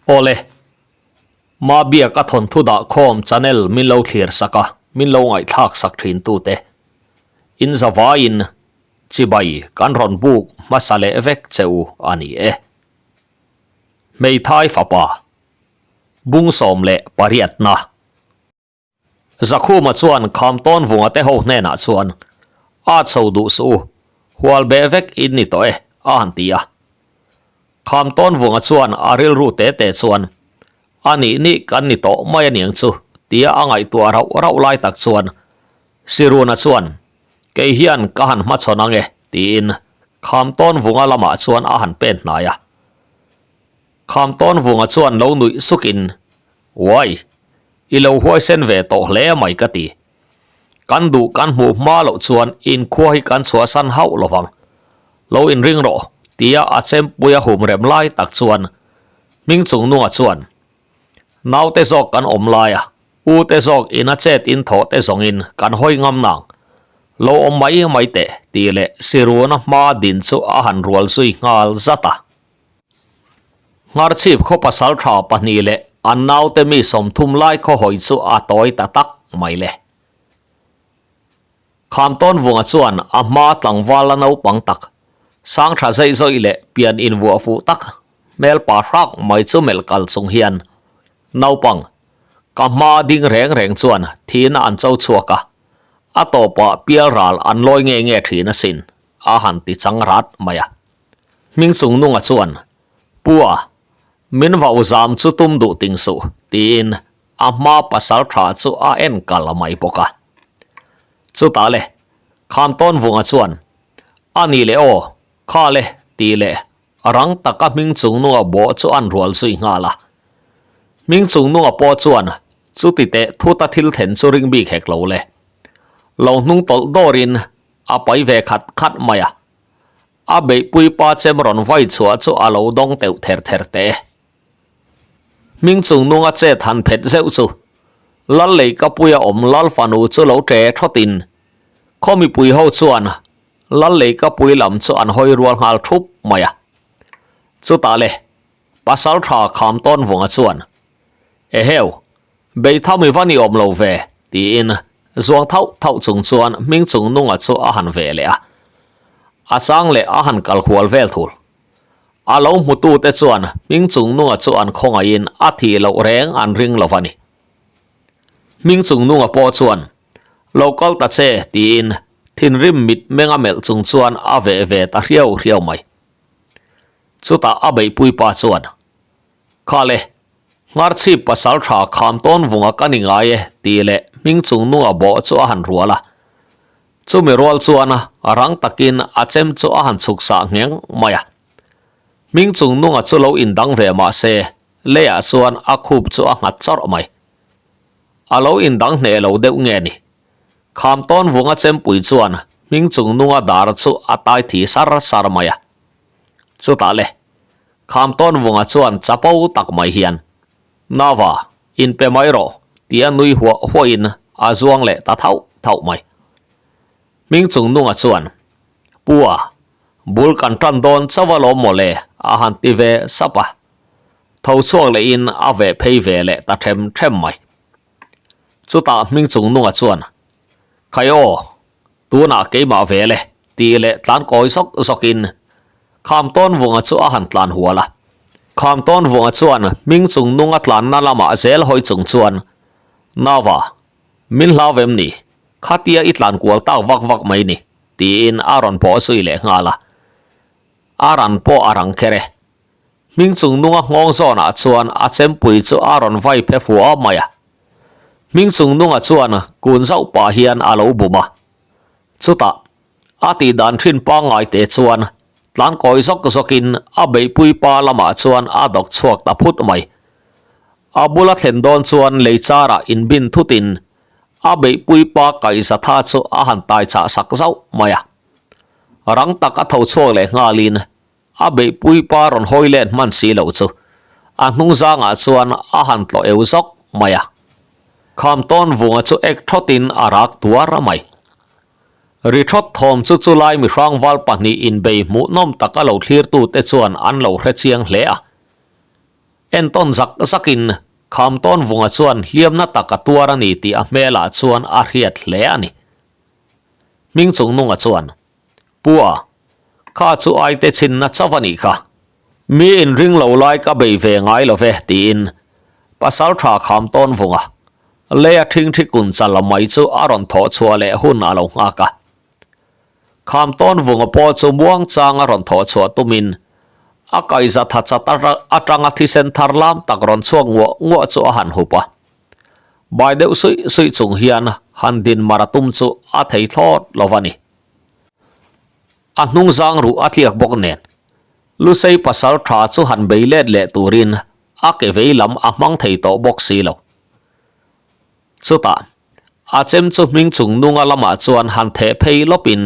Awle, Mabiaka thawnthu dah khawm channel min lo thlir sak a, min lo ngaihthlak sak thin tute. In zavaiin chibai kan rawn buk hmasa leh vek che u a ni e. Hmeithai fapa, bung 18 na. Zakhuma chuan Khamtawn vunga te ho hnenah chuan, A chho duh suh u, hual beh vek in ni tawh e, a han ti a. Khamtawn vunga chuan a rilru te te chuan, A nih nih kan ni tawh mai aniang chu, tia a ngaihtuah rauh rauh lai tak chuan Siruna chuan, Kei hian ka han hmachhawn ang e, tiin Khamtawn vunga lamah chuan a han pen hnai a. Khamtawn vunga chuan lo nuih sukin, Uai! I lo huaisen ve tawh hle mai ka ti. Kan duh kan hmuh hma loh chuan inkhua hi kan chhuahsan hauh lo vang. Lo inring rawh, tia a chempui a hum rem lai tak chuan hming chung nunga chuan, Naute zawk kan awm lai a, u te zawk ina chet in thawh te zawngin kan hawi ngam nang. Lo awm mai mai teh, tih leh Siruna hma din chu a han rual zui nghal zat a. Ngharchhip khaw pasal tha pahnih leh an naute mi 30 lai khaw hawi chu a tawi ta tak mai le. Khamtawn vunga chuan a hma tlangval la naupang tak, sang tha zeih zawih leh pian invuah fuh tak, hmel pa hrak mai chu melh kal chung hian, Naupang, ka hma ding reng reng chuan thihna an cho chhuak a, a tawpah pialral an lawi nge nge thin asin, a han ti chang rat mai a. Hming chung nunga chuan, Pua, min vau zam chu tum duh ting suh, tiin a hma pasal tha chu a en kal mai bawk a. Chutah le, Khamtawn vunga chuan, A ni leh aw, kha le, tih leh rang taka hming chung nunga bawh chu an rual zui nghal a. Hming chung nunga pawh chuan chuti teh thuta thil thlen chu ring bik hek lo le. Lo hnung tawlh dawrin a pai ve khat khat mai a. A beihpui pa chem rawn vai chhuah chu a lo dawng teuh ther ther teh e. Hming chung nunga chet han phet zeuh chu Lal Leikapuia awm Lal fanu chu lo ṭe thawtin khaw mipui ho chuan Lal Leikapui lam chu an hawi rual nghal thup mai a. Chutah le Pasal tha kham tawn vunga chuan, Eheu, beitham i va ni awm lo ve, tiin zuang thauh thauh chung chuan hming chung nunga chu a han ve leh a. A chang leh a han kal hual vel thul. A lo hmutute chuan hming chung nunga chu an khawngaihin a thih loh reng an ring lo va ni. Hming chung nunga pawh chuan, Lo kal ta che, tiin thinrim mit menga melh chung chuan a veh ve ta hriau hriau mai. Chutah a beihpui pa chuan, Kha le, Ngharchhip pasal tha kham tawn vunga ka ni ngai e, tih leh hming chung nunga bawh chu a han rual a. Chumi rual chuan a rang takin a chem chu a han chhuk sah ngheng mai a. Hming chung nunga chu lo indang ve mah se, leiah chuan a khup chu a nghat chawrh mai. A lo indang hneh lo deuh nge ni? Kham tawn vunga chempui chuan hming chung nunga dar chu a tai thi sar sar mai a. Chutah le, Kham tawn vunga chuan chapo tak mai hian, Nava, inpe mai rawh, tia nui huah huahin a zuang leh ta thauh thauh mai. Hming chung nunga chuan, Pua, bul kan tan dawn chauh alawm maw le, a han ti ve sap a. Tho chhuak lehin a veh phei ve leh ta them them mai. Chutah hming chung nunga chuan, Khai aw, tunah keimah ve le, tih leh tlan kawi zawk zawkin Kham tawn vunga chu a han tlan hual a. Kham tawn vunga chuan hming chung nunga tlanna lamah zel hawi chung chuan, Nava, min hlau vem ni? Khatia i tlan kual tak vak vak mai ni, tiin a rawn pawh zui leh nghal a. A ran pawh a rang kher e. Hming chung nunga nghawng zawnah chuan a chempui chu a rawn vai phe fuah mai a. Hming chung nunga chuan kun zauh pah hian a lo bum a. Chutah, a tih dan thin pangngai te chuan tlan kawi zawk zawkin a beihpui pa lamah chuan a dawk chhuak ta phut mai. A bula thlen dawn chuan lei charah inbin thutin a beihpui pa kaihzatha chu a han tai chah sak zauh mai a. Rang tak a tho chhuak leh nghalin A beihpui pa rawn hawi let hman si lo chu a hnung zangah chuan a han tlawh eu zawk mai a. Kham tawn vunga chu ek thawtin a rak tuar mai. Ri thawt thawm chu chulai mihrang val pahnih inbei hmuhnawm taka lo thlirtute chuan an lo hre chiang hle a. Entawn zak zakin Khamtawn vunga chuan hliamna tak a tuar a ni tih a hmelah chuan a hriat hle a ni. Hming Chungnunga chuan, Pu a, kha chu aite chhinna chauh a nih kha. Mi inring lo lai ka bei ve ngai lo ve, tiin Pasal tha Khamtawn vunga leia thingthi kun chal mai chu a rawn thawh chhuah leh hun a lo nghak a. Khamtawn vunga pawh chu muangchang a rawn thawh chhuah tumin a kaihza tha chat atanga thisen thar lam tak rawn chhuak nguah nguah chu a han hup a. Bai deuh suih suih chung hian han din mar a tum chu a thei thlawt lo va ni. A hnung zang ruh a tliak bawk nen Lusei pasal tha chu han bei let leh turin a ke vei lam a hmang thei tawh bawk si lo. Chutah, a chem chu hming chung nunga lamah chuan han theh phei lawpin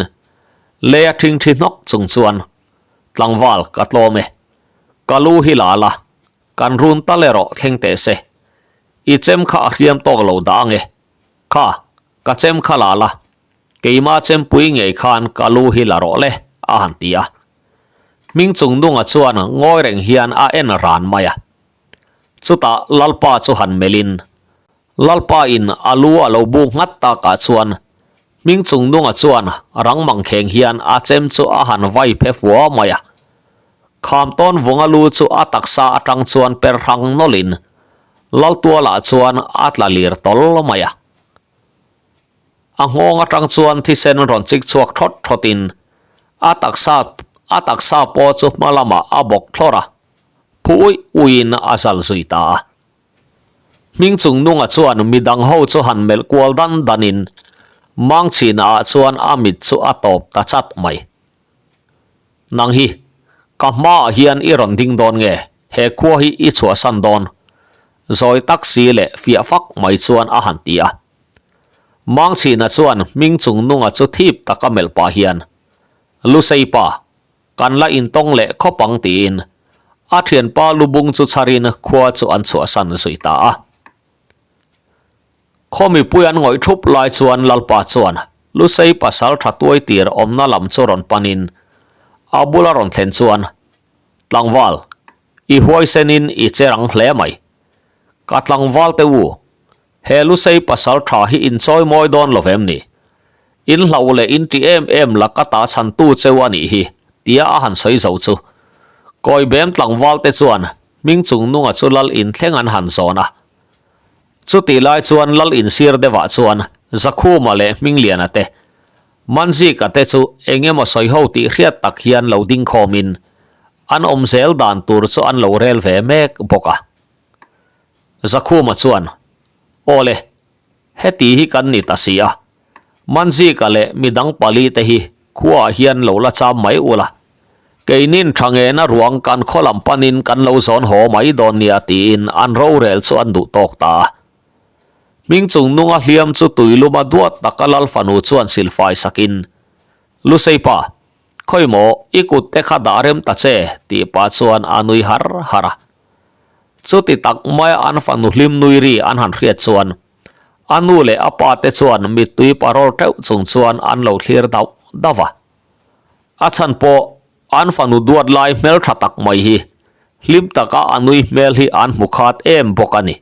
lei a thingthi hnawk chung chuan, Tlangval, ka tlawm e. Ka lu hi la la, kan run tal erawh thleng teh se. I chem kha a hriam tawk lo dah ange. Kha, ka chem kha la la, keima chempui ngei khan ka lu hi la rawh le, a han ti a. Hming chung nunga chuan ngawi reng hian a en ran mai a. Chutah Lalpa chu han melhin, Lalpa in a lu a lo buk nghat takah chuan hming chung nunga chuan rang mangkheng hian a chem chu a han vai phe fua mai a. Kham tawn vunga lu chu a taksa atang chuan per hrang nawlhin Laltualah chuan a tla lir tawl mai a. A nghawng atang chuan thisen rawn chik chhuak thawt thawtin a taksa a taksa pawh chu hma lamah a bawk thlawr a. Phu uih uihin a zal zui ta a. Hming chung nunga chuan midang ho chu han melh kual dan danin Mangchhina ah chuan a mit chu a tawp ta chat mai. Nang hi, ka hmaah hian i rawn ding dawn nge, he khua hi i chhuahsan dawn? Zawi tak si leh fiah fak mai chuan a han ti a. Mangchhina chuan hming chung nunga chu thip taka melh pah hian, Lusei pa, Kan la intawng leh khawp ang tiin a thianpa lubung chu chharin khua chu an chhuahsan zui ta a. Khaw mipui an ngawih thup lai chuan Lalpa chuan Lusei pasal tha tuai tir awmna lam chu rawn panin a bula rawn thlen chuan, Tlangval, i huaisenin i che rang hle mai. Ka tlangval te u, He Lusei pasal tha hi in chawi mawi dawn lo vem ni? In hlauh leh in ti em em la ka ta chhantu cheu a nih hi, tia a han sawi zo chu. Kawi bem tlangval te chuan hming chung nunga chu lal in thleng an han zawn a. Chutih lai chuan lal in sir deuhah chuan Zakhuma leh Hmingliana te, Manzika te chu eng emaw sawi ho tih hriat tak hian lo ding khawmin an awm zel dan tur chu an lo rel ve mek bawk a. Zakhuma chuan, Aw le, heti hi kan ni ta si a, Manzika leh midang pali te hi khuaah hian lo la cham mai ula, keinin tha ngena ruang kan khaw lam panin kan lo zawn haw mai dawn nia tiin an rorel chu an duh tawk ta a. Hming chung nunga hliam chu tuiluma duat taka Lal fanu chuan silfai sakin, Luseipa, khawi maw i kut te kha dah rem ta che tih pah chuan a nui har har a. Chuti tak maia an fanu hlim nui ri an han hriat chuan a nu leh a pa te chuan mittui parawl teuh chung chuan an lo thlir dauh dauh a. A chhan pawh an fanu duat lai hmeltha tak mai hi hlim taka a nui hmel hi an hmu khat em bawk a ni.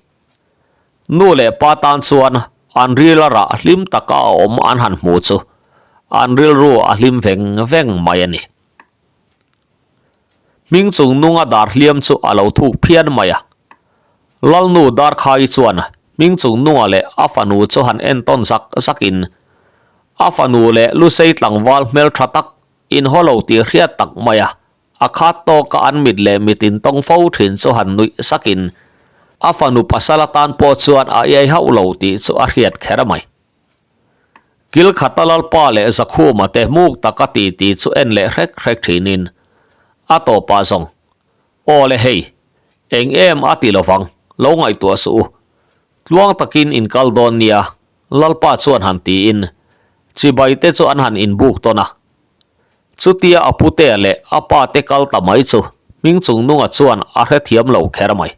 Nu leh pa tan chuan an ril a rah hlim taka a awm an han hmu chu an rilru a hlim veng veng mai a ni. Hming chung nunga dar hliam chu a lo thuk phian mai a. Lalnu Darkhai chuan hming chung nunga leh a fanu chu han entawn zak zakin a fanu leh Lusei tlangval hmeltha tak inhaw lo tih hriat tak mai a, a khat tawka an mit leh mit intawng fo thin chu han nuih sakin a fanu pasal atan pawh chuan a iai hauh lo tih chu a hriat kher mai. Kil khata Lalpa leh Zakhuma te muk taka ti ti chu en leh hrek hrek thinin a tawpah zawng, Aw le hei, eng em a ti lovang, lo ngaihtuah suh u. Tluang takin in kal dawn nia, Lalpa chuan han tiin chibai te chu an han inbuk tawn a. Chutia a putea leh a pa te kal ta mai chu hming chung nunga chuan a hrethiam lo kher mai.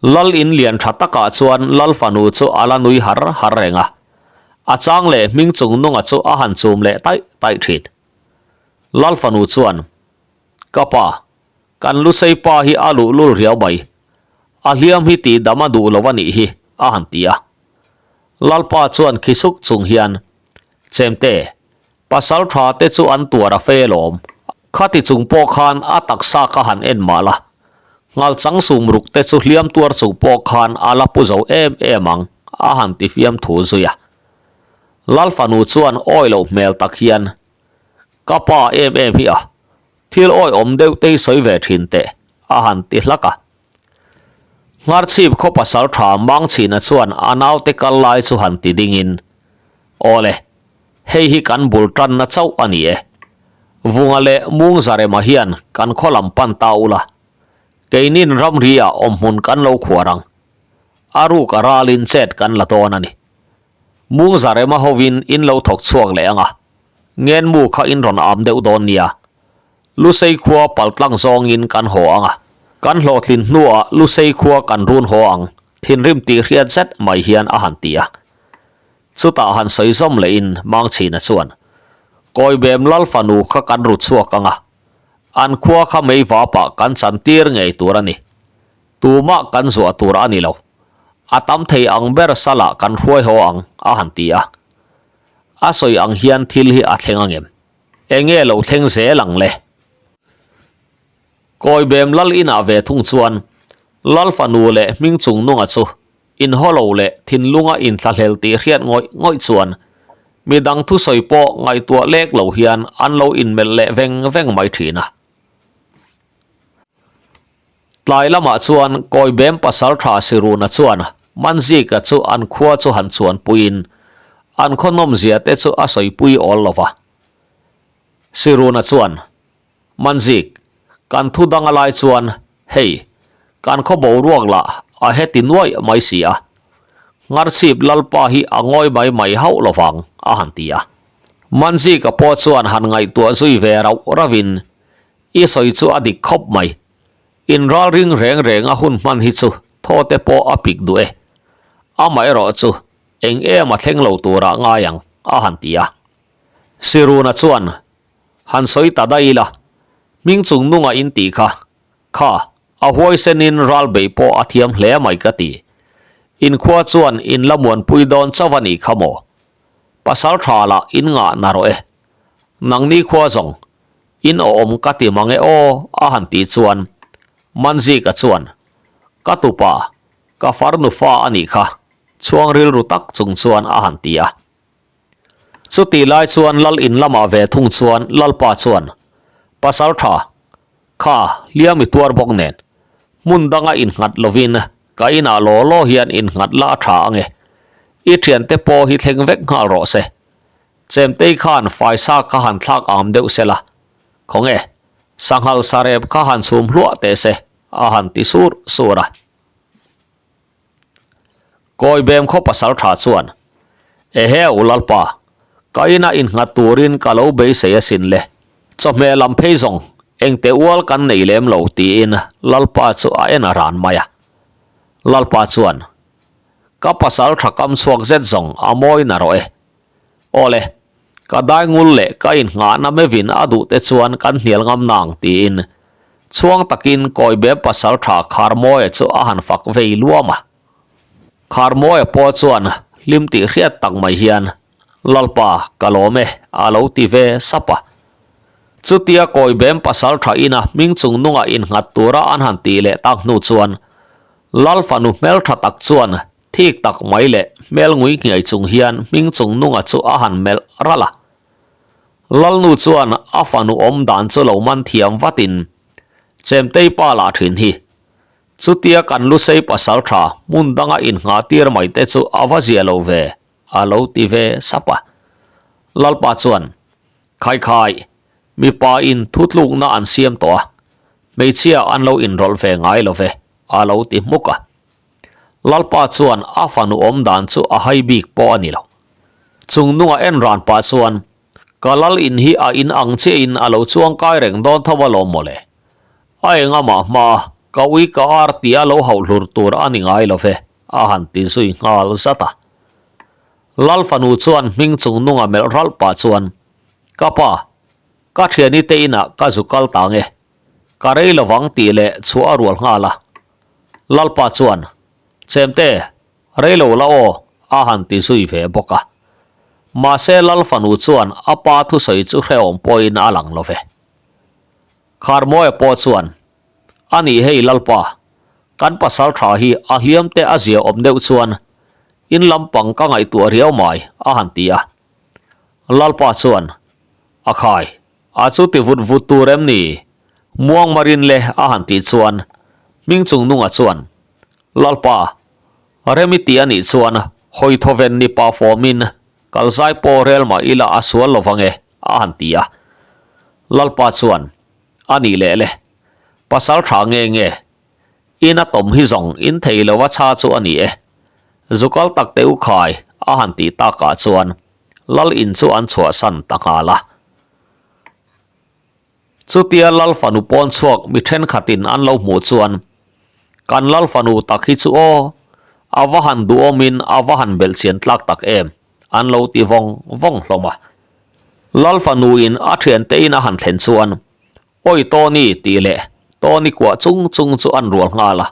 Lal in lian tha takah chuan Lal fanu chu a la nui har har reng a, a chang leh hming chung nunga chu a han chum leh taih taih thin. Lal fanu chuan, Ka pa, Kan Lusei pa hi a luhlul riau mai. A hliam hi tih dam a duh lo a nih hi, a han ti a. Lalpa chuan khi suk chung hian, Chemte, pasal tha te chu an tuar a fe lawm. Khati chung pawh khan a taksa ka han en mah la. Nghalchang sum ruk te chu hliam tuar chung pawh khan a la pu zo em em ang, a han ti fiam thu zui a. Lal fanu chuan awi loh hmel tak hian, Ka pa em em hi a, thil awi awm deuh te hi sawi ve thin teh, a han ti hlak a. Ngharchhip khaw pasal tha Mangchhina chuan a naute kal lai chu han ti dingin, Awle, hei hi kan bul tanna chauh a ni e. Vunga leh Mungzarema hian kan khaw lam pan ta ula, keinin ramri ah awmhmun kan lo khuar ang. A ruk a ralin chet kan la dawn a ni. Mungzarema hovin in lo thawk chhuak leh ang a, Ngenmu kha in rawn am deuh dawn nia. Lusei khua paltlang zawngin kan haw ang a, kan hlawhtlin hnuah Lusei khua kan run haw ang, thinrim tih hriat zet mai hian a han ti a. Chutah han sawi zawm lehin Mangchhina chuan, Kawibem Lal fanu kha kan ru chhuak ang a, an khua kha meivapah kan chantir ngei tur a ni. Tumah kan zuah tur a ni lo. A tam thei ang ber salah kan hruai haw ang, a han ti a. A sawi ang hian thil hi a thleng angem? Enge lo thleng zel ang le? Kawibem lal inah ve thung chuan Lal fanu leh hming chung nunga chu inhaw lo leh thinlunga inthlahlel tih hriat ngawih ngawih chuan midang thusawi pawh ngaihtuah lek lo hian an lo inmelh leh veng veng mai thin a. Tlai lamah chuan Kawibem pasal tha Siruna chuan Manzika chu an khua chu han chuanpuiin an khaw nawmzia te chu a sawipui awl lo va. Siruna chuan, Manzik, kan thu dang a lai chuan hei, kan khaw boruak lah a heti nuaih mai si a. Ngharchhip Lalpa hi a ngawi mai mai hauh lo vang, a han ti a. Manzika pawh chuan han ngaihtuah zui ve rauh rauhin I sawi chu a dik khawp mai. In ralring reng reng a hun hman hi chu thaw te pawh a pik duh e. Amaherawh chu eng em a thleng lo turah ngai ang, a han ti a. Siruna chuan, Han sawi ta daih ila, hming chung nunga in tih kha, kha, a huaisenin ral beih pawh a thiam hle mai ka ti. In khua chuan in la muanpui dawn chauh a nih kha maw? Pasal tha lah in ngah na rawh e. Nangni khua zawng, In awm ka ti mang e aw, a han tih chuan Manzika chuan, Ka tupa, ka farnu fa a nih kha, chhuang rilru tak chung chuan a han ti a. Chutih lai chuan Lal in lamah ve thung chuan Lalpa chuan, Pasal tha, kha hliam i tuar bawk nen, hmun danga innghat lovin ka inah law law hian innghat la a tha ange, i thiante pawh hi thleng vek nghal rawh se, Chemtei khan faisa kha han thlak am deuh se la, khawnge, sanghal sarep kha han chhum hluah teh se, a han ti sur sur a. Kawibem khaw pasal tha chuan, Ehe u Lalpa, ka inah innghat turin ka lo beisei asin le, chawhmeh lam phei zawng engte ual kan nei lem lo tiin Lalpa chu a en a ran mai a. Lalpa chuan, Ka pasal tha kam chhuak zet zawng a mawi na rawh e. Awle, ka daingul leh ka inngahna mevin a duh te chuan kan hnial ngam nang tiin chhuang takin Kawibem pasal tha Kharmawia chu a han fak vei luam a. Kharmawia pawh chuan hlim tih hriat tak mai hian, Lalpa, ka lawm e, a lo ti ve sap a. Chutia Kawibem pasal tha ina hming chung nunga innghat tura an han tih leh tak hnu chuan Lal fanu hmeltha tak chuan thik tak mai leh hmel ngui nghiai chung hian hming chung nunga chu a han melh ralh a. Lalnu chuan a fanu awm dan chu lo man thiam vatin, Chemtei pa lah thin hi. Chutia kan Lusei pasal tha hmun danga innghah tir mai te chu a va zia lo ve, a lo ti ve sap a. Lalpa chuan, Khai khai, mipa in thutlukna an siam tawh a, hmeichhia an lo inrawlh ve ngai lo ve, a lo ti hmuk a. Lalpa chuan a fanu awm dan chu a hai bik pawh a ni lo. Chung nunga en ran pah chuan, Ka lal in hi a in ang chiahin a lo chuang kai reng dawn tho alawm mawle. A engamah hma ka ui ka ar tih a lo hauh hlur tur a ni ngai lo ve, a han ti zui nghal zat a. Lal fanu chuan hming chung nunga melh ralh pah chuan, Ka pa, ka thiani te inah ka zu kal tang e. Ka rei lovang tih leh chhuah a rual nghal a. Lalpa chuan, Chemte, rei lo la aw, a han ti zui ve bawk a. Mahse Lal fanu chuan a pa thusawi chu hrehawm pawhin a lang lo ve. Kharmawia pawh chuan, A nih hei Lalpa, kan pasal tha hi a hliam te a zia awm deuh chuan in lampang ka ngaihtuah riau mai, a han ti a. Lalpa chuan, A khai, a chu ti vut vut tur em ni? Muang marin le a han tih chuan hming chung nunga chuan, Lalpa, rem i ti a nih chuan hawi thawven ni pah fawmin kal zai pawh rel mah ila a sual lo vang e, a han ti a. Lalpa chuan, A nih leh le, pasal tha nge nge, in a tawm hi zawng in thei lo a chha chu a ni e. Zukal tak te u khai a han tih takah chuan Lal in chu an chhuahsan ta nghal a. Chutia Lal fanu pawn chhuak mi thenkhatin an lo hmuh chuan, Kan Lal fanu tak hi chu aw, a va han duhawmin a va han belhchian tlak tak em, an lo ti vawng vawng hlawm a. Lal fanuin a thiante in a han thlen chuan, Awi Tony tih leh Tony kuah chung chung chu an rual nghal a.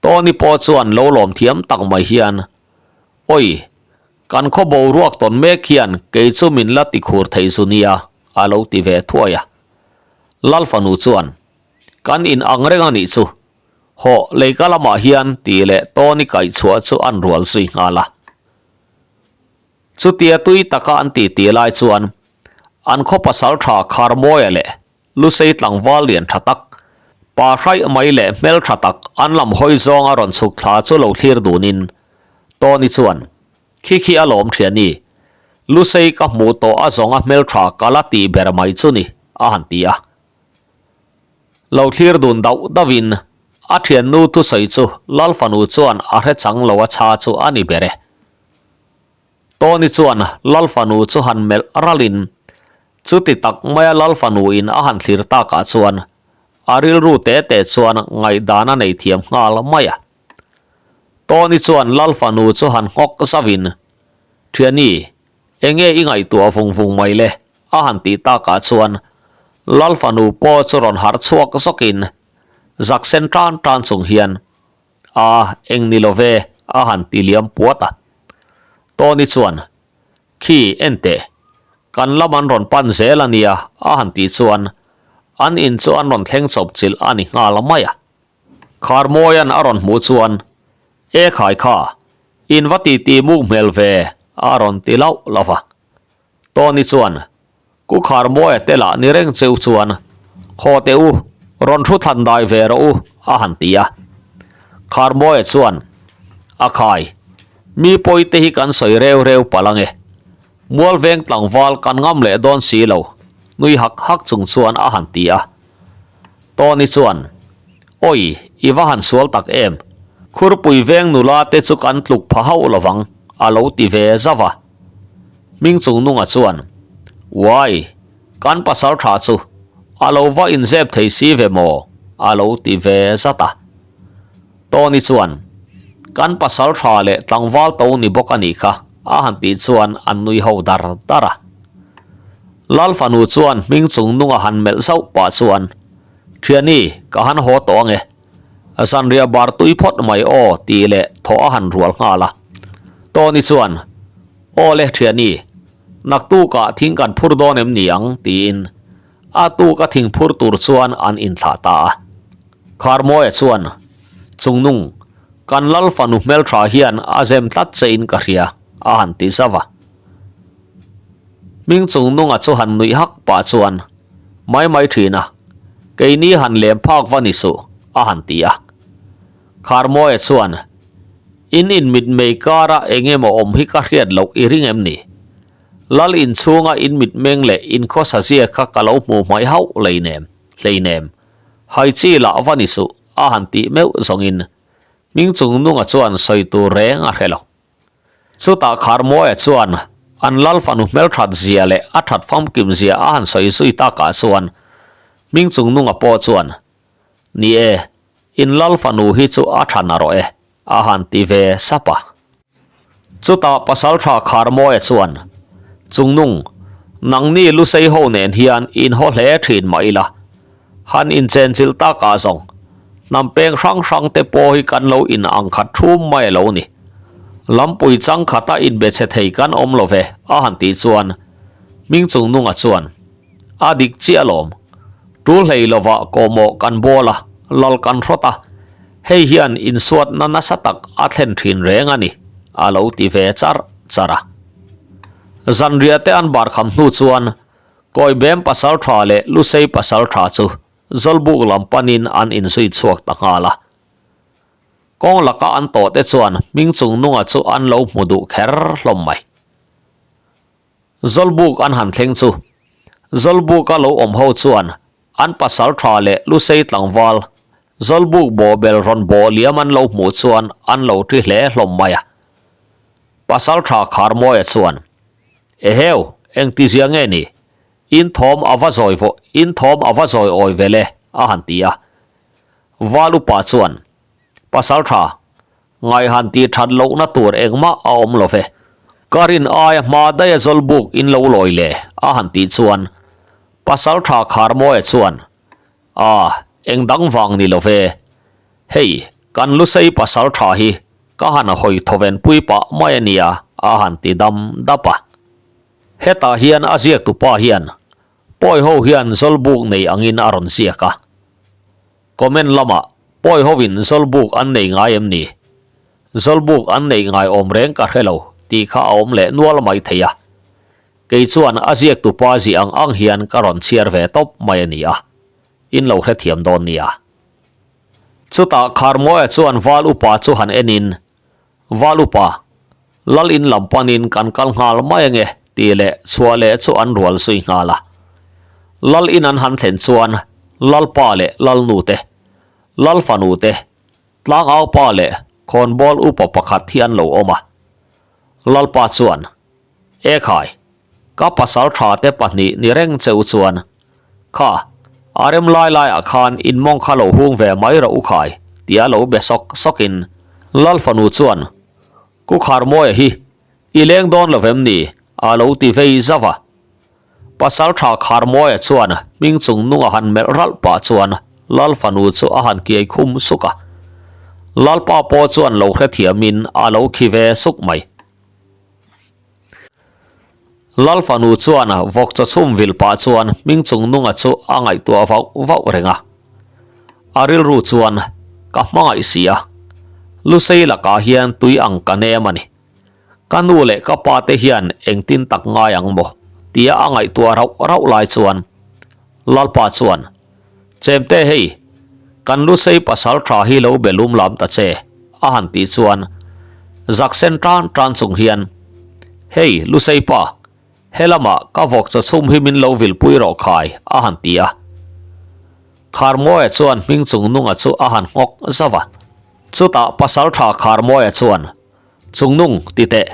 Tony pawh chuan lo lawm thiam tak mai hian, Awi, kan khaw boruak tawn mek hian kei chu min la ti khur thei zu nia, a lo ti ve thuai a. Lal fanu chuan, Kan in ang reng a nih chu, hawh leika lamah hian tih leh Tony kaih chhuah chu an rual zui nghal a. Chutia tui taka an titi lai chuan an khaw pasal tha Kharmawia leh Lusei tlangval lian tha tak, pa hraih mai leh hmel tha tak an lam hawi zawng a rawn chhuk thla chu lo thlir dunin Tony chuan, Khi khi a lawm thiani, Lusei ka hmuh tawh a zawng a hmel tha ka la tih ber mai chu ni, a han ti a. Lo thlir dun dauh dauhin a thiannu thusawi chu Lal fanu chuan a hre chang lo a chha chu a ni ber e. Tony chuan Lal fanu chu han melh ralin chuti tak maia Lal fanu in a han thlir takah chuan a rilru te te chuan ngaihdan a nei thiam nghal mai a. Tony chuan Lal fanu chu han nghawk zauhin, Thiani, enge i ngaihtuah vung vung mai le? a han tih takah chuan Lal fanu pawh chu rawn harh chhuak zawkin zak sen tan tan chung hian, A, eng ni lo ve, a han ti liam puat a. Tony chuan, Khi, en teh, kan lam an rawn pan zel a nia, a han tih chuan an in chu an rawn thleng chawp chilh a ni nghal mai a. Kharmawia'n a rawn hmuh chuan, E khai kha, in va titi muk hmel ve, a rawn ti lauh lauh a. Tony chuan, Ku Kharmawia te lah ni reng cheu chuan, Haw teh u, rawn thu thlan dai ve rawh u, a han ti a. Kharmawia chuan, A khai, mi pawi te hi kan sawi reu reu palh ange. Mualveng tlangval kan ngam leh dawn si lo, nui hak hak chung chuan a han ti a. Tony chuan, Awi, i va han sual tak em? Khurpui veng nula te chu kan tluk pha hauh lovang, a lo ti ve zauh a. Hming chung nunga chuan, Uai, kan pasal tha chu a lo va inzep thei si ve maw? a lo ti ve zat a. Tony chuan, Kan pasal tha leh tlangval to ni bawk a nih kha, a han tih chuan an nui ho dar dar a. Lal fanu chuan hming chung nunga han melh zauh pah chuan, Thiani, ka han haw tawh ange. Zanriah bar tui phawt mai aw tih leh thawh a han rual nghal a. Tony chuan, Aw le thiani, naktukah thing kan phur dawn em ni ang? tiin a tuk a thing phur tur chuan an inthlah ta a. Kharmawia chuan, Chungnung, kan lal fanu hmeltha hian a zem tlat che in ka hria, a han ti zauh a. Hming Chungnunga chu han nuih hak pah chuan, Mai mai thin a, keini han lem phak va ni suh, a han ti a. Kharmawia chuan, In inmitmei kara eng emaw awm hi ka hriat loh i ring em ni? Lal inchhunga in mitmeng leh in khawsa zia kha ka lo hmuh hmaih hauh leinem, hleinem. Hai chi lah va ni suh, a han tih meuh zawngin Hming Chungnunga chuan sawi tur reng a hre lo. Chutah Kharmawia chuan an lal fanu hmelthat zia leh a that famkim zia a han sawi zui takah chuan Hming Chungnunga pawh chuan, Ni e, in lal fanu hi chu a tha narawh e, a han ti ve sap a. Chutah Pasaltha Kharmawia chuan, Chungnung, nangni Lusei ho nen hian in haw hle thin mah ila. Han inchenchilh takah zawng hnam peng hrang hrang te pawh hi kan lo in ang khat thum mai a lo ni. Lampui chang khata inbe chhe thei kan awm lo ve a han tih chuan hming chung nunga chuan a dik chiah alawm. Tul hlei lovah kawhmawh kan bawl a, lal kan hrawt a, hei hian insuatna nasa tak a thlen thin reng a ni a lo ti ve char char a. Zanriah te an bar kham hnu chuan Kawibem pasal tha leh Lusei pasal tha chu Zawlbuk lam panin an inzui chhuak ta nghal a. Kawng laka an tawh te chuan hming chung nunga chu an lo hmu duh kher hlawm mai. Zawlbuk an han thleng chu Zawlbuka lo awm ho chuan an pasal tha leh Lusei tlangval Zawlbuk bawhbel rawn bawh liam an lo hmuh chuan an lo ṭi hle hlawm mai a. Pasal tha Kharmawia chuan, Eheu, engtizia nge ni? In thawm a va zawi vaw, in thawm a va zawi awi ve le, a han ti a. Val upa chuan, Pasal tha, ngaihan tih that lohna tur engmah a awm lo ve. Ka rin aia hma daia zawlbuk in lo lawi le, a han tih chuan, Pasal tha Kharmawia chuan, A, eng dang vang ni lo ve. Hei, kan Lusei pasal tha hi ka han hawi thawven pui pah mai a nia, a han ti dam dap a. Hetah hian a ziaktu pa hian pawi ho hian zawlbuk nei angin a rawn ziak a. Comment lamah pawi hovin zawlbuk an nei ngai em ni? Zawlbuk an neih ngai awm reng ka hre lo tih kha a awm leh nual mai thei a. Kei chuan a ziaktu pa ziah ang ang hian ka rawn chhiar ve tawp mai a ni a, in lo hrethiam dawn nia. Chutah Kharmawia chuan Val Upa chu han enin, Val Upa, Lal in lam panin kan kal nghal mai ange tih leh chhuah leh chu an rual zui nghal a. Lal in an han thlen chuan Lalpa leh Lalnu te, Lal fanu te, Tlangaupa leh Khawnbawl Upa pakhat hi an lo awm a. Lalpa chuan, Ekhai, ka pasal tha te pahnih ni reng che u chuan, Kha, a rem lai laiah khan in mawng kha lo hung ve mai rawh u khai, tia lo be sawk sawkin Lal fanu chuan, Ku Kharmawia hi i leng dawn lo vem ni? a lo ti vei zauh a. Pasal tha Kharmawia chuan hming chung nunga han melh ralh pah chuan Lal fanu chu a han kiai khum suk a. Lalpa pawh chuan lo hrethiamin a lo khi ve suk mai. Lal fanu chuan vawk chaw chhum vil pah chuan hming chung nunga chu a ngaihtuah vauh vauh reng a. A rilru chuan, Ka hmangaih si a, Lusei lakah hian tui ang ka nem a ni. Ka nu leh ka pa te hian engtin tak ngai ang maw? tia a ngaihtuah rauh rauh lai chuan Lalpa chuan, Chemte hei, kan Lusei pasal tha hi lo be lum lam ta che, a han tih chuan zak sen tan tan chung hian, Hei Lusei pa, helamah ka vawk chaw chhum hi min lo vilpui rawh khai, a han ti a. Kharmawia chuan hming chung nunga chu a han nghawk zauh a. Chutah pasal tha Kharmawia chuan, Chungnung, ti teh,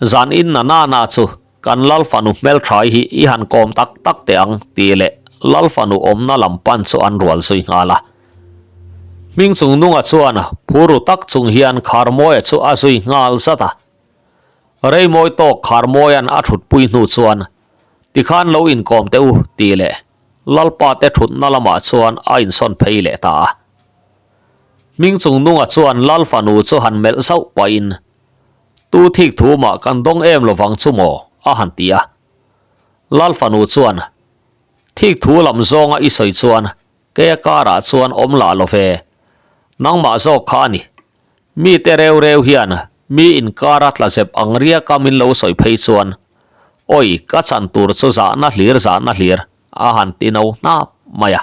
zan in na na na chu Kan Lal fanu hmelthaii hi i han kawm tak tak teh ang tih leh Lal fanu awmna lam pan chu an rual zui nghal a. Hming chung nunga chuan phur ru tak chung hian Kharmawia chu a zui nghal zat a. Reimawi tawk Kharmawia'n a thutpui hnu chuan tikhan lo inkawm teh u tih leh Lalpa te thutna lamah chuan a insawn phei leh ta a. Hming chung nunga chuan Lal fanu chu han melh zauh pahin Tu thik thu mah kan dawng em lovang chu maw? a han ti a. Lal fanu chuan, Thik thu lam zawnga i sawi chuan keia karah chuan awm lah lo ve. Nangmah zawk kha a ni. Mite reu reu hian mi inkara tla zep ang riaka min lo sawi phei chuan, Awi, ka chan tur chu zahna hlir zahna hlir, a han ti no hnap mai a.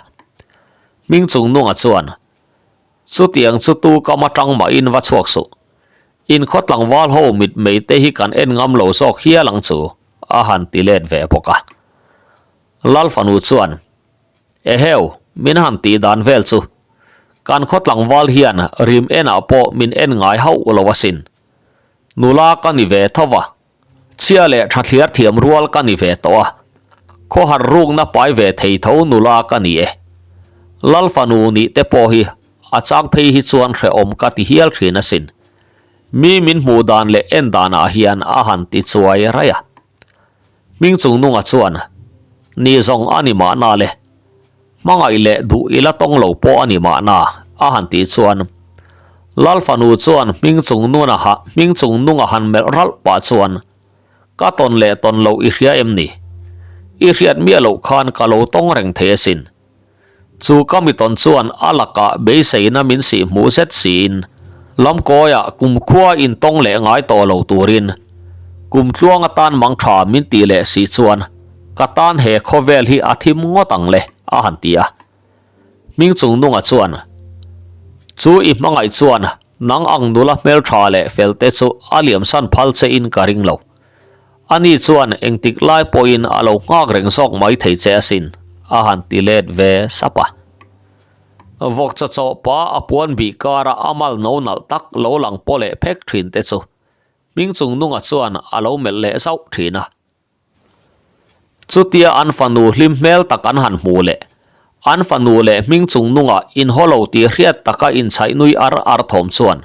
Hming chung nunga chuan, Chutiang chu tu kam atang mahin va chhuak suh. In khaw tlangval ho mitmei te hi kan en ngam lo zawk hial ang chu, a han ti let ve bawk a. Lal fanu chuan, Eheu, min han tih dan vel chu. Kan khaw tlangval hian rim enah pawh min en ngai hauh lo asin. Nula ka ni ve tho va, chhia leh tha thliar thiam rual ka ni ve tawh a, khawhar rukna pai ve thei tho nula ka ni e. Lal fanu nih te pawh hi a chang phei hi chuan hrehawm ka ti hial thin asin. Mi min hmuh dan leh en danah hian a han ti chuai raih a. Hming chung nunga chuan, Ni zawng a ni mahna le. Hmangaih leh duh i la tawng lo pawh a ni mahna, a han tih chuan Lal fanu chuan hming chung nuna ha hming chung nunga han melh ralh pah chuan Ka tawn leh tawn loh i hria em ni? I hriat miah loh khan ka lo tawng reng thei asin. Chu ka mi tawn chuan a lakah beiseina min sih hmuh zet siin lamkawiah kumkhua intawng leh ngai tawh lo turin kum tluang atan mang tha min tih leh si chuan ka tan he khawvel hi a thim ngawt ang le a han ti a. Hming chung nunga chuan chu i hmangaih chuan nang ang nula hmeltha leh fel te chu a liamsan phal che in ka ring lo. Ani chuan engtik lai pawhin a lo nghak reng zawk mai thei che asin, a han ti let ve sap a. Vawk chaw chaw pa a puan bih kara a mal no nalh tak lo lang paw leh phek thin te chu hming chung nunga chuan a lo melh leh zauh thin a. Chutia an fanu hlim hmel tak an han hmuh leh an fanu leh hming chung nunga inhaw lo tih hriat taka inchhaih nui ar ar thawm chuan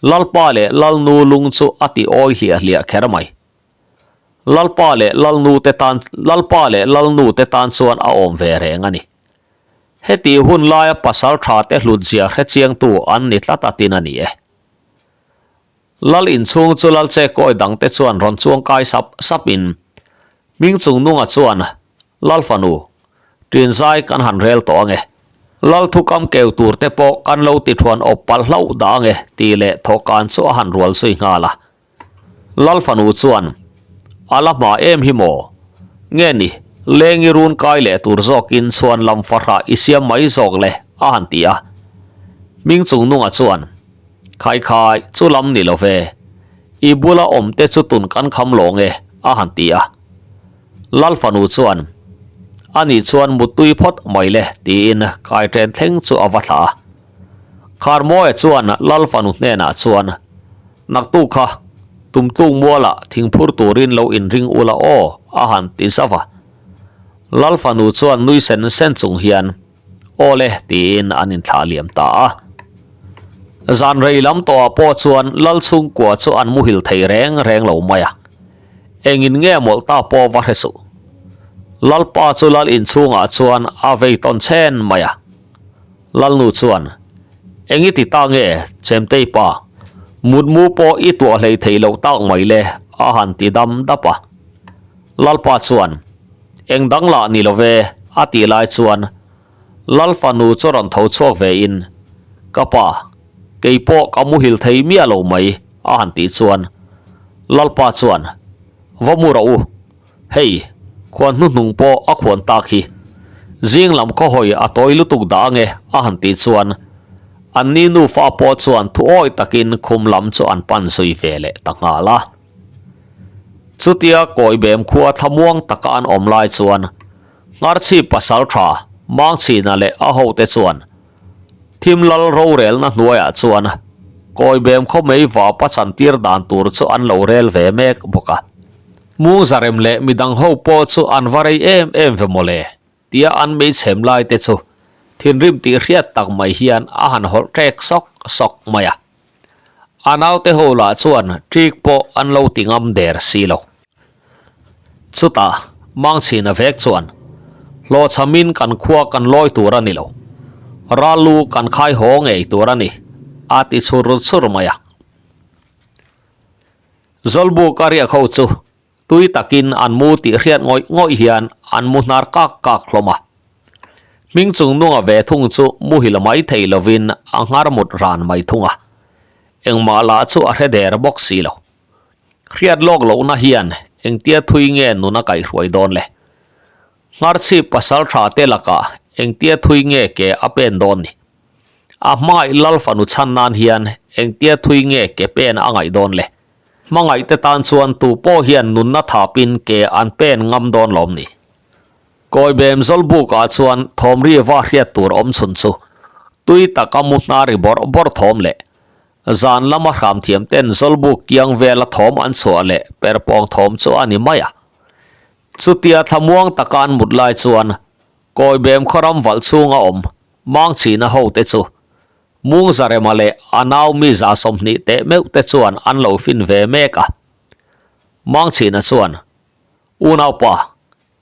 Lalpa leh Lalnu lung chu a ti awi hliah hliah kher mai. Lalpa leh Lalnu te tan Lalpa leh Lalnu te tan chuan a awm ve reng a ni. Heti hun laia pasal tha te hlutzia hre chiangtu an ni tlat a tin a ni e. Lal inchhung chu Lal Chekawi dangte chuan rawn chuang kai sap sap in Hming chung nunga chuan Lal fanu, ṭin zai kan han rel tawh ange. Lal thukam keu tur te pawh kan lo ti thuan awp palh hlauh dah ange tih leh thawhkan chu a han rual zui nghal a. Lal fanu chuan, A la hma em hi maw? Nge ni, leng i run kai leh tur zawkin chhuan lam fahrah i siam mai zawk le a han ti a. Hming chung nunga chuan, Khai khai, chu lam ni lo ve. I bula awm te chu tun kan kham lawng e a han ti a. Lal fanu chuan, A nih chuan muttui phawt mai le, tiin kaiṭen thleng chu a va thlah a. Kharmawia chuan Lal fanu hnenah chuan, Naktu kha, tumtlung mualah thingphur turin lo inring ula aw, a han ti zauh a. Lal fanu chuan nui sen sen chung hian, Aw le, tiin an inthlah liam ta a. Zan rei lam tawhah pawh chuan Lal chhungkua chu an muhil thei reng reng lo mai a. Engin nge mawlh ta pawh va hre suh. Lalpa chu lal inchhungah chuan a vei tawn chhen mai a. Lalnu chuan, Eng i ti ta nge, Chemtei pa? Mutmu pawh i tuah hlei thei loh tak mai le, a han ti dam dap a. Lalpa chuan, Eng dang lah ni lo ve, a tih lai chuan Lal fanu chu rawn tho chhuak ve in, Ka pa, kei pawh ka muhil thei miah lo mai, a han tih chuan Lalpa chuan, Va mu rawh u, hei, khuan hnuhnung pawh a khuan tak hi. Zing lam khaw hawi a tawi lutuk dah ange, a han tih chuan anni nufa pawh chuan thu awi takin khum lam chu an pan zui ve leh ta nghal a. Chutia Kawibem khua thlamuang taka an awm lai chuan Ngharchhip pasal tha Mangchhina leh a hote chuan Thim lal rorelna hnuaiah chuan Kawibem khaw mei vapa chantir dan tur chu an lo rel ve mek bawk a. Mungzarem leh midang ho pawh chu an va rei em em ve mawle tia an mei chhem lai te chu thinrim tih hriat tak mai hian a han hawlh ṭek sawk sawk mai a. A naute ho lah chuan ṭik pawh an lo ti ngam der si lo. Chutah Mangchhina vek chuan, Hlawhchhamin kan khua kan lawi tur a ni lo. Ral lu kan khai haw ngei tur a ni, a ti chhur chhur mai a. Zawlbuk a riak ho chu tui takin an mu tih hriat ngawih ngawih hian an mu hnar kak kak hlawm a. Hming chung nunga ve thung chu muhil mai thei lovin a nghar mut ran mai thung a. Engmah lah chu a hre der bawk si lo. Hriat lawk lohna hian engtia thui nge nun a kaihhruai dawn le? Ngharchhip pasal tha te lakah engtia thui nge ke a pen dawn ni? A hmangaih lal fanu chhan nan hian engtia thui nge ke pen a ngaih dawn le? Hmangaih te tan chuan tu pawh hian nunna thapin ke an pen ngam dawn lawm ni? Kawibem Zawlbukah chuan thawmri va hriat tur awm chhun chu tui taka mu hna ri bawrh bawrh thawm leh Zan lama hram thiam ten Zawlbuk kiang vela thawm an chhuah leh perpawng thawm chu a ni mai a. Chutia thlamuang taka an mut lai chuan Kawibem khawram valh chhunga awm Mangchhina hote chu Mungzarema leh a nau mi 120 teh meuh te chuan an lo fin ve mek a. Mangchhina chuan, Unaupa,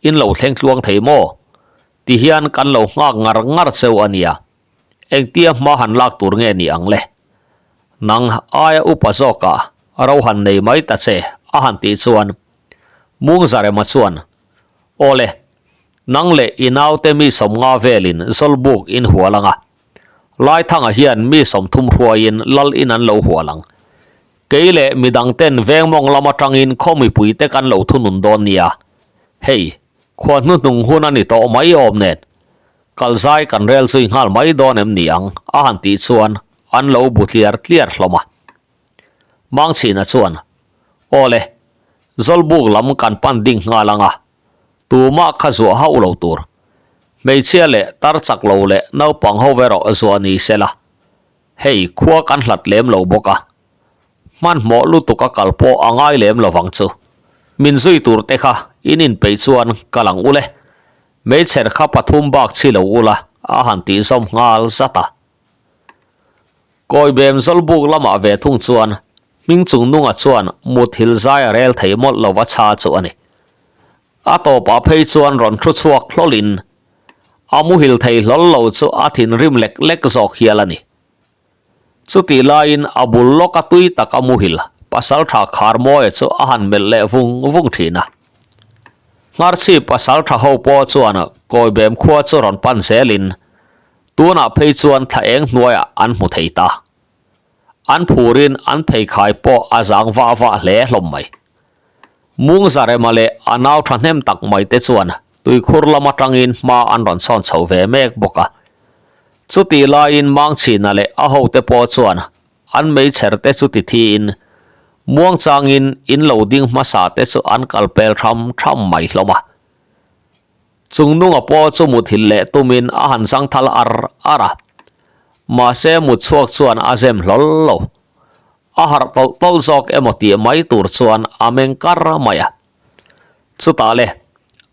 in lo thleng tluang thei maw? Tihian kan lo nghak ngar ngar cheu a nia. Engtia hma han lak tur nge ni ang le? Nang aia upa zawkah ro han nei mai ta che a han tih chuan Mungzarema chuan, Aw le, nang leh i naute mi sawmnga velin Zawlbuk in hual ang a. Laithanga hian mi 30 hruaiin lal in an lo hual ang. Kei leh midangten vengmawng lam atangin khaw mipuite kan lo thunun dawn nia. Hei, khua hnuhnung hun a ni tawh mai awm nen. Kalzai kan rel zui nghal mai dawn em ni ang? a han tih chuan an lo bu tliar tliar hlawm a. Mangchhina chuan, Aw le, Zawlbuk lam kan pan ding nghal ang a, tumah kha zuah hauh lo tur. Hmeichhia leh tar chak lo leh naupang ho erawh zuah ni se la. Hei, khua kan hlat lem lo bawk a. Hmanhmawh lutuk a kal pawh a ngai lem lovang chu. Min zui tur te kha in inpeih chuan kal ang ule. Hmeichher kha pathum bak chhi lo ula a han tih zawm nghal zat a. Kawibem Zawlbuk lamah ve thung chuan hming chung nunga chuan muthil zai a rel thei mawlh lova chha chu a ni. A tawpah phei chuan rawn thu chhuak hlawlin a muhil thei hlawl lo chu a thinrim lek lek zawk hial a ni. Chutih laiin a bul lawka tui tak a muhil pasaltha Kharmawia chu a han melh leh vung vung thin a. Ngharchhip pasaltha ho pawh chuan Kawibem khua chu rawn pan zelin tunah phei chuan thla eng hnuaiah an hmu thei ta. An phurin an pheikhai pawh a zang vah vah hle hlawm mai. Mungzarema leh a nau thahnem tak mai te chuan tuikhur lam atangin hma an rawn sawn chho ve mek bawk a. Chutih laiin Mangchhina leh a hote pawh chuan an meichher te chu ti thiin muangchangin in lo ding hmasa te chu an kal pel tham tham mai hlawm a. Chungnunga pawh chu muthilh leh tumin a han zangthal ar ar a. Mahse mutchhuak chuan a zem hlawl lo. A harh tawlh tawlh zawk emaw tih mai tur chuan a meng kar mai a. Chutah le,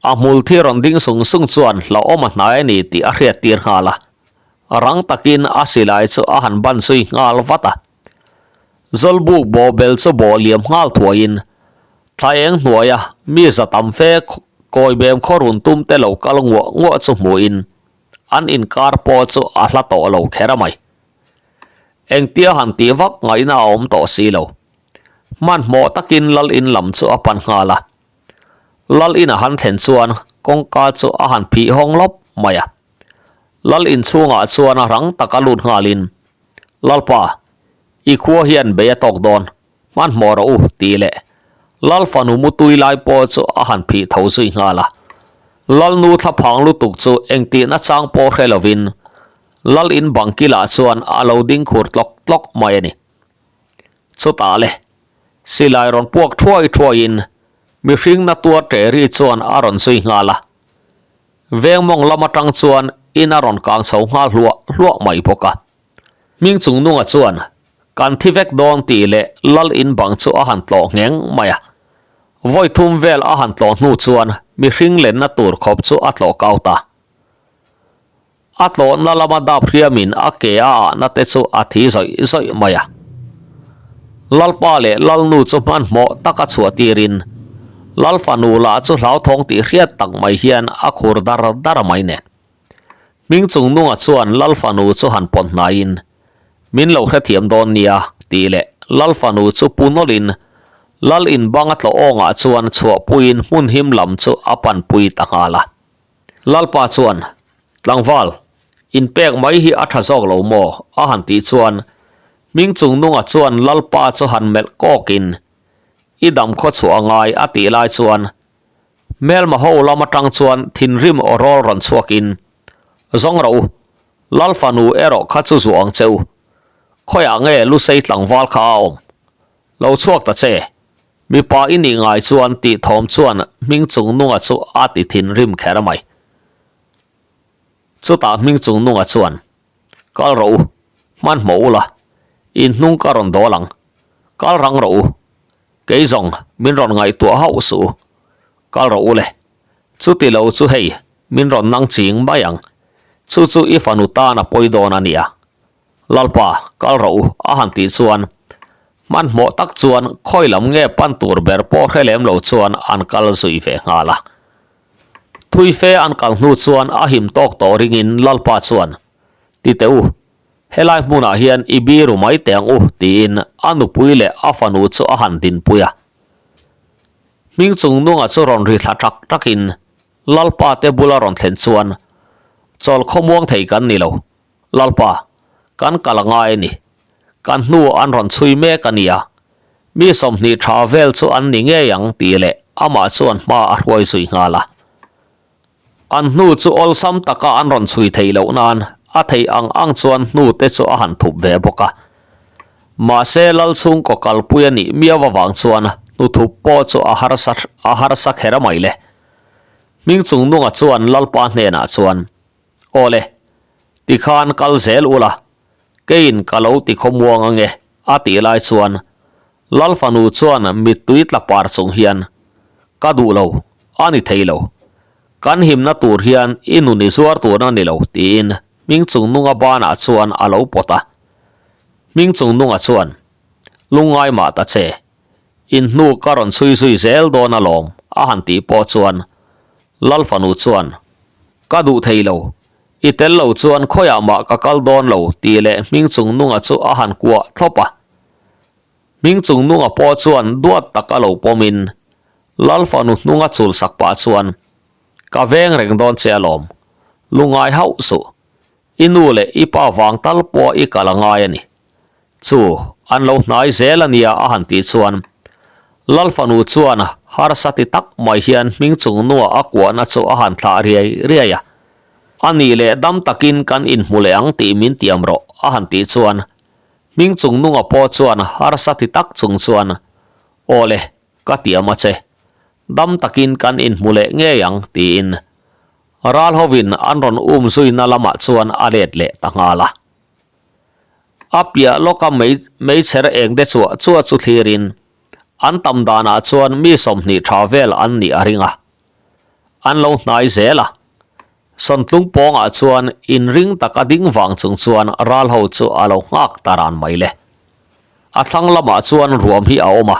a hmul thi rawn ding sung sung chuan hlauhawm a hnai a ni tih a hriat tir nghal a. Rang takin a silai chu a han ban zui nghal vat a. Zawlbuk bawhbel chu bawh liam nghal thuaiin thla eng hnuaia mi za tam fe kawibem khaw run tum te lo kal nguah nguah chu hmuhin an inkar pawh chu a hla tawh lo kher a mai. Engtia han tih vak ngaihna a awm tawh si lo. Hmanhmawh takin lal in lam chu a pan nghal a. Lal in a han thlen chuan kawngka chu a han phih hawng lawp mai a. Lal in chhungah chuan a rang taka lut nghalin, Lalpa, i khua hian bei a tawk dawn, hmanhmawh rawh u, tih leh Lal fanu mutui lai pawh chu a han phih tho zui nghal a. Lalnu thlaphang lutuk chu engtihna chang pawh hre lovin Lal in bang kilah chuan a lo ding khur tlawk tlawk mai a ni. Chutah le, silai rawn puak thuai thuaiin mihring na tuar ṭe ri chuan a rawn zui nghal a. Veng mawng lam aṭang chuan in a rawn kang chho nghal hluah hluah mai bawk a. Hming chung nunga chuan kan thi vek dawn tih leh lal in bang chu a han tlawh ngheng mai a. Vawi thum vel a han tlawh hnu chuan mihring lenna tur khawp chu a tlawh kau ta. A tlawhna lama dap hriamin a ke a ahna te chu a thi zawih zawih mai a. Lalpa leh Lalnu chu hmanhmawh taka chhuah tirin Lal fanu lah chu hlauthawng tih hriat tak mai hian a khur dar dar mai nen. Hming chung nunga chuan Lal fanu chu han pawt hnaiin, Min lo hrethiam dawn nia, tih leh Lal fanu chu pu nawlhin Lal in bang a tlawh awngah chuan chhuahpuiin hmun him lam chu a panpui ta nghal a. Lalpa chuan, Tlangval, inpek mai hi a tha zawk lo maw? a han tih chuan hming chung nunga chuan Lalpa chu han melh kawkin, I dam khaw chhuah a ngai a tih lai chuan hmelma ho lam atang chuan thinrim aw rawl rawn chhuakin, Zawng rawh u, Lal fanu erawh kha chu zuah ang che u. Khawiah nge Lusei tlangval kha a awm? Lo chhuak ta che. Mipa i nih ngai chuan tih thawm chuan hming chung nunga chu a ti thinrim kher mai. Chutah hming chung nunga chuan, Kal rawh u, hmanhmawh ula, in hnung ka rawn dawl ang. Kal rang rawh u, kei zawng min rawn ngaihtuah hauh suh u. Kal rawh u le, chuti lo chu hei min rawn nang ching mai ang. Chu chu i fanu tan a pawi dawn a nia. Lalpa, kal rawh u, a han tih chuan hmanhmawh tak chuan khawi lam nge pan tur ber pawh hre lem lo chuan an kal zui ve nghal a. Thui fe an kal hnu chuan a him tawk tawh ringin Lalpa chuan, Ti teh u, helai hmunah hian i biru mai teh ang u, tiin a nupui leh a fanu chu a han dinpui a. Hming chung nunga chu rawn ri thla ṭak ṭakin Lalpa te bula rawn thlen chuan, Chawl khawmuang thei kan ni lo, Lalpa, kan kal a ngai a ni. Kan hnu an rawn chhui mek a nia. Mi 20 tha vel chu an ni ngei ang tih leh amah chuan hma a hruai zui nghal a. An hnu chu awlsam taka an rawn chhui theih loh nan a theih ang ang chuan hnu te chu a han thup ve bawk a. Mahse lal chhungkaw kalpui a nih miau avang chuan hnu thup pawh chu a harsa a harsa kher mai le. Hming chung nunga chuan Lalpa hnenah chuan, Awle, tikhan kal zel ula, keiin ka lo ti khawmuang ange, a tih lai chuan Lal fanu chuan mittui tla par chung hian, Ka duh lo, a ni thei lo. Kan himna tur hian i nun i zuar tur a ni lo, tiin hming chung nunga banah chuan a lo pawt a. Hming chung nunga chuan, Lungngai mah ta che, in hnu ka rawn chhui zui zel dawn alawm, a han tih pawh chuan Lal fanu chuan, Ka duh thei lo. I tel lo chuan khawiah mah ka kal dawn lo tih leh hming chung nunga chu a han kuah thlawp a. Hming chung nunga pawh chuan duat tak a lo pawmin Lal fanu hnunga chul sak pah chuan, Ka veng reng dawn che alawm. Lungai hauh suh. I nu leh i pa vang tal pawh i kal a ngai a ni. Chu, an lo hnai zel a nia a han tih chuan Lal fanu chuan harsa ti tak mai hian hming chung nua a kuahna chu a han thlah riai riai a. A nih leh dam takin kan inhmu leh ang tih min tiam rawh a han tih chuan hming chung nunga pawh chuan harsa ti tak chung chuan Aw le, ka tiam a che. Dam takin kan inhmu leh ngei ang tiin ral hovin an rawn um zuina lamah chuan a let leh ta nghal a. A piah lawka mei meichher eng te chuah chuah chu thlirin an tam danah chuan mi 20 tha vel an nih a ring a. An lo hnai zel a. Sawntlung pawngah chuan inring taka ding vang chung chuan ral ho chu a lo nghak ta ran mai le. A thlang lamah chuan ruam hi a awm a.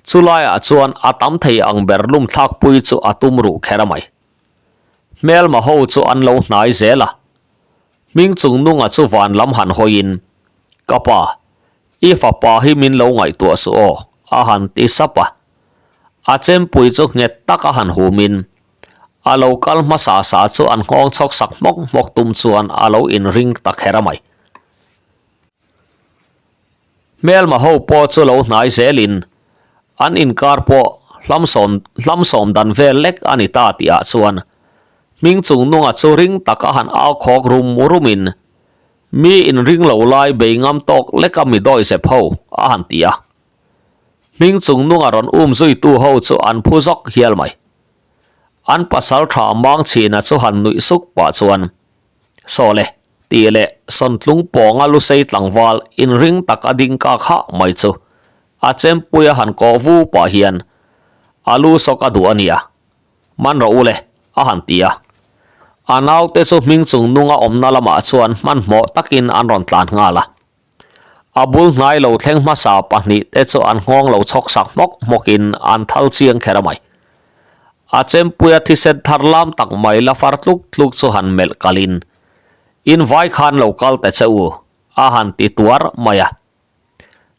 Chulaiah chuan a tam thei ang ber lum thlakpui chu a tum ruh kher a mai. Hmelma ho chu an lo hnai zel a. Hming chung nunga chu van lam han hawiin, Ka pa, i fapa hi min lo ngaihtuah suh aw, a han ti sap a. A chempui chu nghet taka han humin, a lo kal hmasa sa chu an nghawng chhawk sak hmawk hmawk tum chuan a lo inring ta kher a mai. Hmelma ho pawh chu lo hnai zelin an inkar pawh hlamsawm hlamsawm dan vel lek a ni ta tihah chuan hming chung nunga chu ring taka han au khawk rum rumin mi inring lo lai bei ngam tawk leka mi dawi zep ho a han ti a. Hming chung nunga rawn um zuitu ho chu an phu zawk hial mai. An pasal tha mang chhina chu han nuih suk pah chuan Sawle, tih leh Sawntlung pawnga lusei tlangval inring tak a ding kak hah mai chu a chempui a han kawh vu pah hian a lu sawk a duh a nia, man rawh u le, a han ti a. A naute chu hming chung nunga awmna lamah chuan hmanhmawh takin an rawn tlan nghal a. A bul hnai lo thleng hmasa pahnih te chu an nghawng lo chhawk sak hmawk hmawkin an thal chiang kher a mai. A chempuia thisen thar lam tak mai la far tluk tluk chu han melh kalin, In vai khan lo kal ta che u, a han ti tuar mai a.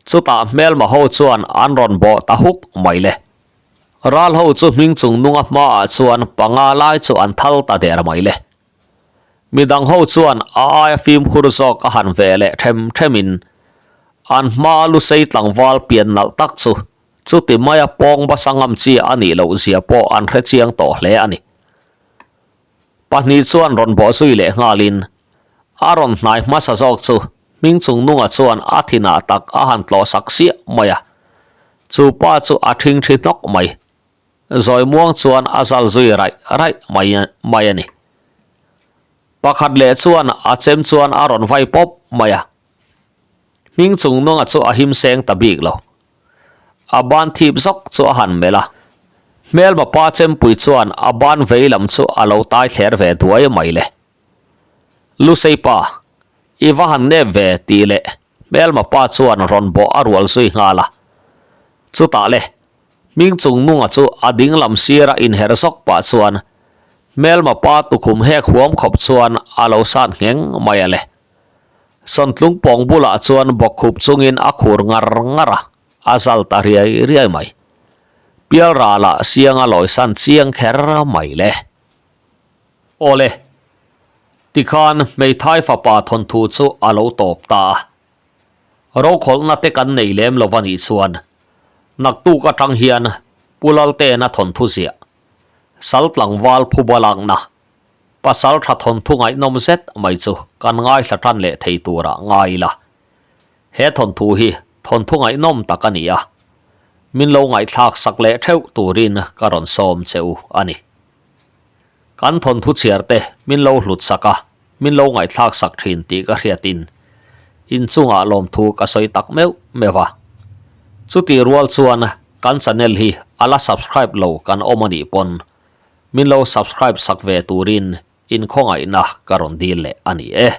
Chutah hmelma ho chuan an rawn bawh ta huk mai le. Ral ho chu hming chung nunga hmaah chuan panga lai chu an thal ta der mai le. Midang ho chuan a aia fimkhur zawk a han ve leh them themin an hmaa lusei tlangval pian nalh tak chu chuti maia pawng basa ngam chi a nih loh zia pawh an hre chiang tawh hle a ni. Pahnih chuan rawn bawh zui leh nghalin a rawn hnai hmasa zawk chu hming chung nunga chuan a thinah tak a han tlawh sak siah mai a, chu pa chu a thingthi hnawk mai. Zawi muang chuan a zal zui raih raih mai mai a ni. Pakhat leh chuan a chem chuan a rawn vai pawp mai a. Hming chung nunga chu a him seng ta bik lo. A ban thip zawk chu a han melh a. Hmelma pa chempui chuan a ban vei lam chu a lo tai thler ve duai mai le. Lusei pa, i va han nep ve tih leh hmelma pa chuan rawn bawh a rual zui nghal a. Chutah le, Hming chung nunga chu a ding lam sira inher zawk pah chuan. Hmelma pa tukhum hek huam khawp chuan a lo sat ngheng mai a le. Sawntlung pawng bulah chuan bawkkhup chungin a khur ngar ngar a, a zal ta riai riai mai. Pial ralah siang a lawisan chiang kher mai le. Awle, tikhan hmeithai fapa thawnthu chu a lo tawp ta a. Rokhawlhna te kan nei lem lo a nih chuan naktuk atang hian Pu Laltena thawnthu ziah, Sal tlangval phuba lakna, pasal tha thawnthu ngaihnawm zet mai chu kan ngaithla tan leh thei turah ngai ila. He thawnthu hi thawnthu ngaihnawm tak a ni a, min lo ngaihthlak sak leh theuh turin ka rawn sawm che u a ni. Kan thawnthu chhiar te min lo hlut sak a, min lo ngaihthlak sak thin tih ka hriatin inchungah lawmthu ka sawi tak meuh meuh a. Chutih rual chuan kan channel hi a la subscribe lo kan awm a nih pawn min lo subscribe sak ve turin inkhawngaihna ka rawn dil leh a ni e.